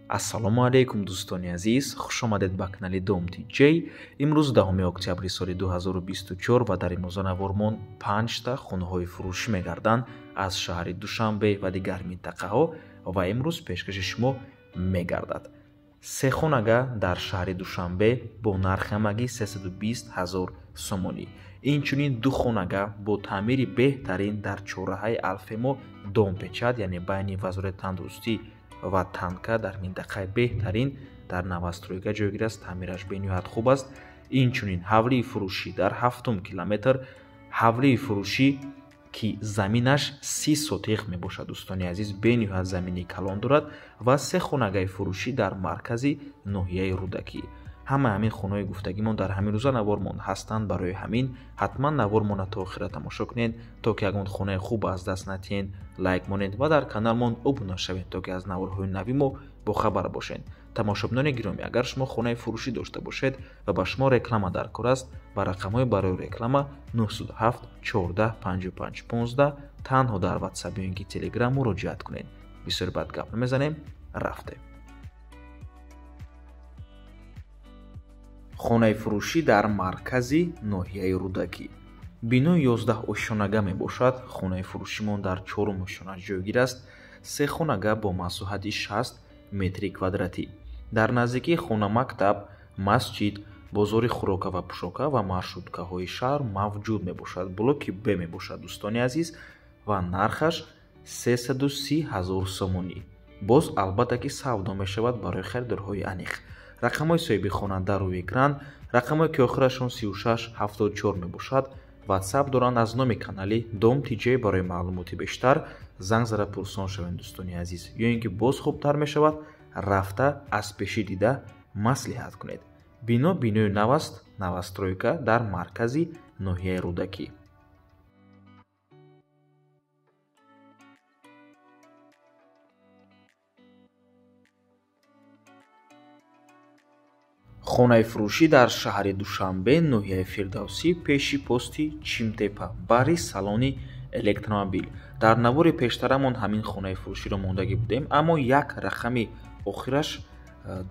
Ассалому алайкум, дӯстони азиз, хуш омадед ба канали Дом TJ. Имрӯз 10 октябри соли 2024 ва дар имрӯза навормон панҷта хонаҳои фурӯшӣ мегарданд аз шаҳри Душанбе ва дигар минтақаҳо ва имрӯз пешкаши шумо мегардад. Се хонага дар шаҳри Душанбе бо нархи ҳамагӣ 320 ҳазор сомонӣ. Инчунин ду хонага бо таъмири беҳтарин дар чорраҳаи Алфемо Домпечат, яъне байни Вазорати тандурустӣ ва Танка дар минтақаи беҳтарин дар новостройка ҷойгир аст, таъмираш бениҳоят хуб аст. Инчунин ҳавлии фурӯшӣ дар 7-ум километр, ҳавлии фурӯшӣ ки заминаш 30 сотиқ мебошад, дӯстони азиз, бениҳоят замини калон дорад ва се хонагаи фурӯшӣ дар маркази ноҳияи Рӯдакӣ. Ҳамаи ҳамин хонаҳои гуфтагимон дар ҳамин рӯза навормон ҳастанд. Барои ҳамин ҳатман навормонро то охира тамошо кунед, то ки ягон хонаи хуб аз даст натиҳед, лайк монед ва дар каналмон обуна шавед, то ки аз наворҳои нави мо бохабар бошед. Тамошобинони гиромӣ, агар шумо хонаи фурӯшӣ дошта бошед ва ба шумо реклама дар кор аст, ба рақамҳои барои реклама 907 14 55 15 танҳо дар WhatsApp ё ин ки Telegram муроҷиат кунед. Бисёр бад гап намезанем, рафтем. Хонаи фурӯшӣ дар маркази ноҳияи Рӯдакӣ. Бинои 11 ошёнага мебошад. Хонаи фурӯшимон дар 4-ум ошёна ҷойгир аст. Се хонага бо масоҳати 60 метри квадратӣ. Дар наздикии хона мактаб, масҷид, бозори хӯрока ва пӯшока ва маршруткаҳои шаҳр мавҷуд мебошад. Блоки Б мебошад, дӯстони азиз, ва нархаш 330 ҳазор сомонӣ. Боз албатта ки савдо мешавад барои харидорҳои аниқ. Рақамҳои соҳиби хона дар рӯи экран, рақамҳое ки охирашон 36 74 мебошад, WhatsApp доранд аз номи канали Дом TJ. Барои маълумоти бештар занг зада пурсон шавед, дӯстони азиз, ё ин ки боз хубтар мешавад рафта аз пешӣ дида маслиҳат кунед. Бино бинои нав аст, новостройка дар маркази ноҳияи Рӯдакӣ. Хонаи фурӯшӣ дар шаҳри Душанбе, ноҳияи Фирдавсӣ, пеши пости Чимтепа, бари салони электромобил. Дар навори пештарамон ҳамин хонаи фурӯширо мондагӣ будем, аммо як рақами охираш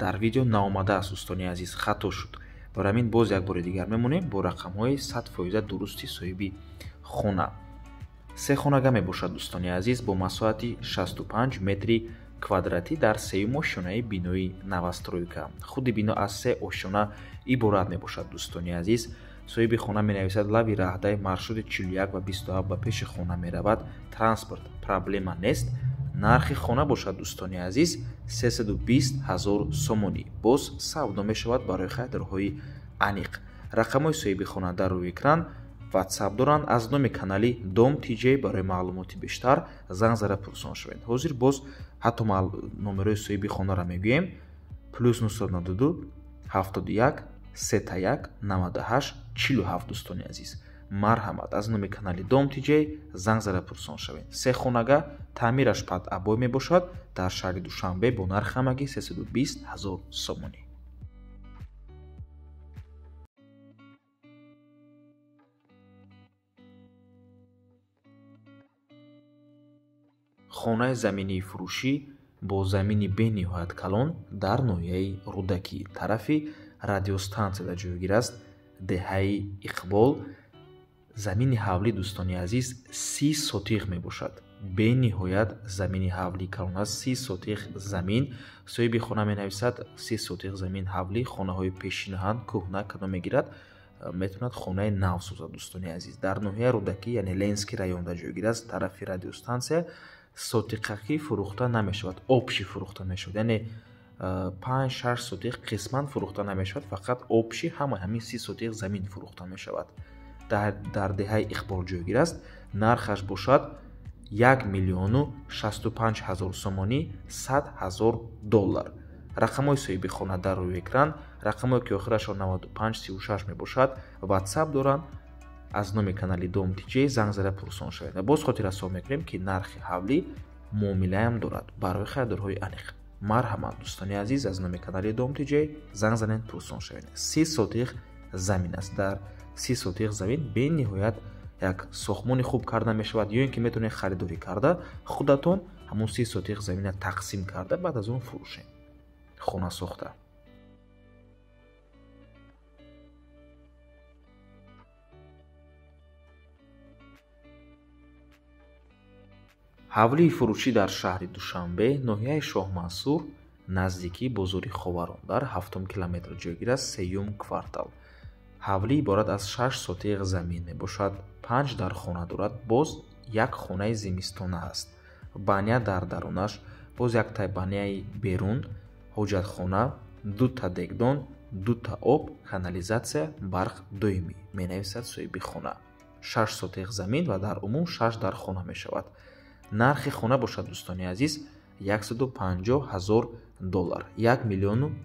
дар видео наомадааст, дӯстони азиз, хато шуд. Барои ҳамин боз як бори дигар мемонем бо рақамҳои 100% дурусти соҳиби хона. Се хонага мебошад, дӯстони азиз, бо масоҳати 65 метри квадратӣ дар сеюм ошёнаи бинои новостройка. Худи бино аз се ошёна иборат мебошад, дӯстони азиз. Соҳиби хона менависад: лави раҳдаи маршрути 41 ва 27 ба пеши хона меравад, транспорт проблема нест. Нархи хона бошад, дӯстони азиз, 320 ҳазор сомонӣ. Боз савдо мешавад барои харидорҳои аниқ. Рақамҳои соҳиби хона дар рӯи экран, WhatsApp доранд аз номи канали Дом TJ. Барои маълумоти бештар занг зада пурсон шавед. Ҳозир боз ҳатто номерои соҳиби хонаро мегӯем: плюс 992 71 31 98 47. Дӯстони азиз, марҳамат, аз номи канали Дом TJ занг зада пурсон шавед. Се хонага, таъмираш под обой мебошад, дар шаҳри Душанбе бо нархи ҳамагӣ 320 ҳазор сомонӣ. Хонаи заминии фурӯшӣ бо замини бениҳоят калон дар ноҳияи Рӯдакӣ, тарафи радиостансияда ҷойгир аст, деҳаи Иқбол. Замини ҳавлӣ, дӯстони азиз, 30 сотиқ мебошад. Бениҳоят замини ҳавлӣ калон аст, 30 сотиқ замин. Соҳиби хона менависад: 30 сотиқ замин ҳавлӣ, хонаҳои пешинаҳанд, кӯҳна кадом мегирад, метавонад хонаи нав созад, дӯстони азиз. Дар ноҳияи Рӯдакӣ, яъне Ленский районда ҷойгир аст, тарафи радиостансия. Сотиқакӣ фурӯхта намешавад, общий фурӯхта мешавад, яъне 5-6 сотиқ қисман фурӯхта намешавад, фақат общий ҳамаи ҳамин 30 сотиқ замин фурӯхта мешавад. Дар деҳаи Иқбол ҷойгир аст. Нархаш бошад 1 миллиону 65 ҳазор сомонӣ, 100 ҳазор доллар. Рақамҳои соҳиби хона дар рӯи экран, рақамҳое ки охирашон 95 36 мебошад, WhatsApp доранд аз номи канали Дом TJ занг зада пурсон шавед. Ва боз хотиррасон мекунем, ки нархи ҳавлӣ муомилаам дорад барои харидорҳои аниқ. Марҳамат, дӯстони азиз, аз номи канали Дом TJ занг занед, пурсон шавед. 30 сотиқ замин аст. Дар 30 сотиқ замин бениҳоят як сохтмони хуб карда мешавад, ё ин ки метавонед харидорӣ карда худатон ҳамон 30 сотиқ замина тақсим карда баъд аз он фурӯшед. хона сохта. Ҳавлии фурӯшӣ дар шаҳри Душанбе, ноҳияи Шоҳмансур, наздикии бозори Ховарон, дар 7 километр ҷойгир аст, 3-юм квартал. Ҳавлӣ иборат аз 6 сотиғ замин мебошад, 5 дар хона дорад, боз як хонаи зимистона аст. Баня дар дарунаш, боз якта баняи берун, ҳоҷатхона, 2та дегдон, 2та об, канализатсия, барқ доимӣ, менависад соҳиби хона. 6 сотиғ замин ва дар умум 6 дар хона мешавад. Нархи хона бошад, дӯстони азиз, 150 000 доллар, 1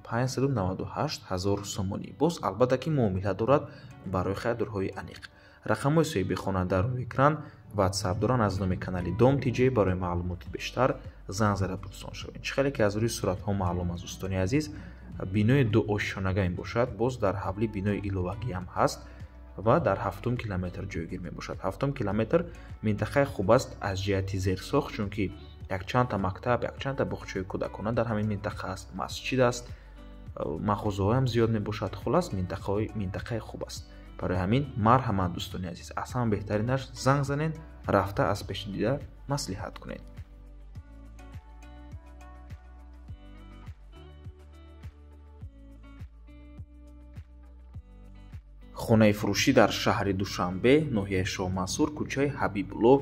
598 000 сомонӣ. Боз албатта ки муомила дорад барои харидорҳои аниқ. Рақамҳои соҳиби хона дар рӯи экран, WhatsApp доранд аз номи канали Дом TJ. Барои маълумоти бештар занг зада пурсон шавед. Чӣ хеле ки аз рӯи суратҳо маълум аст, дӯстони азиз, бинои дуошёнага мебошад. Боз дар ҳавлӣ бинои иловагиам ҳаст ва дар 7 километр ҷойгир мебошад. 7 километр минтақаи хуб аст аз ҷиҳати зерсохт, чунки якчандта мактаб, якчандта боғчаҳои кӯдакона дар ҳамин минтақа аст, масҷид аст, мағозаҳоям зиёд мебошад. Хулас, минтақаи хуб аст. Барои ҳамин марҳамат, дӯстони азиз, аз ҳама беҳтаринаш занг занед, рафта аз пеши дида маслиҳат кунед. Хонаи фурӯшӣ дар шаҳри Душанбе, ноҳияи Шоҳмансур, кӯчаи Ҳабибулло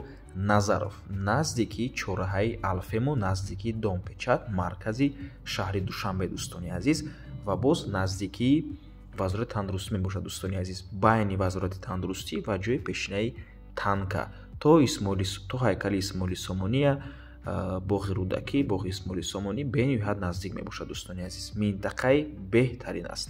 Назаров, наздикии чорраҳаи Алфему, наздикии Домпечат, маркази шаҳри Душанбе, дӯстони азиз, ва боз наздикии Вазорати тандурустӣ мебошад, дӯстони азиз, байни Вазорати тандурустӣ ва ҷои пешинаи танка то ҳайкали Исмоили Сомония, боғи Рӯдакӣ, боғи Исмоили Сомонӣ бениҳоят наздик мебошад, дӯстони азиз. Минтақаи беҳтарин аст.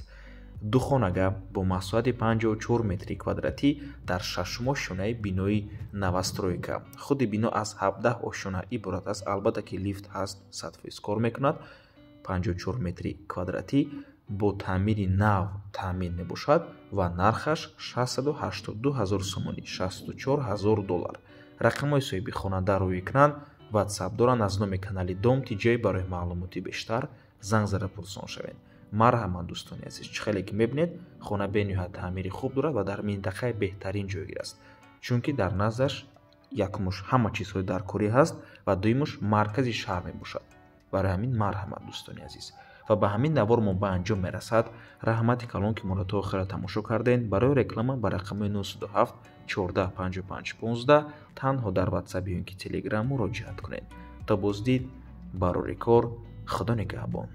Ду хонага бо масоҳати 54 метри квадратӣ дар шашум ошёнаи бинои новостройка. Худи бино аз 17 ошёна иборат аст. Албатта ки лифт ҳаст, 100% кор мекунад. 54 метри квадратӣ бо таъмири нав таъмин мебошад ва нархаш 682 000 сомонӣ, 64 000 доллар. Рақамҳои соҳиби хона дар рӯи экран, WhatsApp доранд аз номи канали Дом TJ. Барои маълумоти бештар занг зада пурсон шавед. Марҳамат, дӯстони азиз, чӣ хеле ки мебинед, хона бениҳоят таъмири хуб дорад ва дар минтақаи беҳтарин ҷойгир аст, чунки дар наздаш якумуш ҳама чизҳои даркорӣ ҳаст ва дуюмуш маркази шаҳр мебошад. Барои ҳамин марҳамат, дӯстони азиз. Ва ба ҳамин навор мо ба анҷом мерасад. Раҳмати калон, ки моро то охира тамошо кардем. Барои реклама ба рақами 907 14 55 15 танҳо дар WhatsApp ё ин ки Telegram муроҷиат кунед. То боздид, барори кор, Худо нигаҳбон.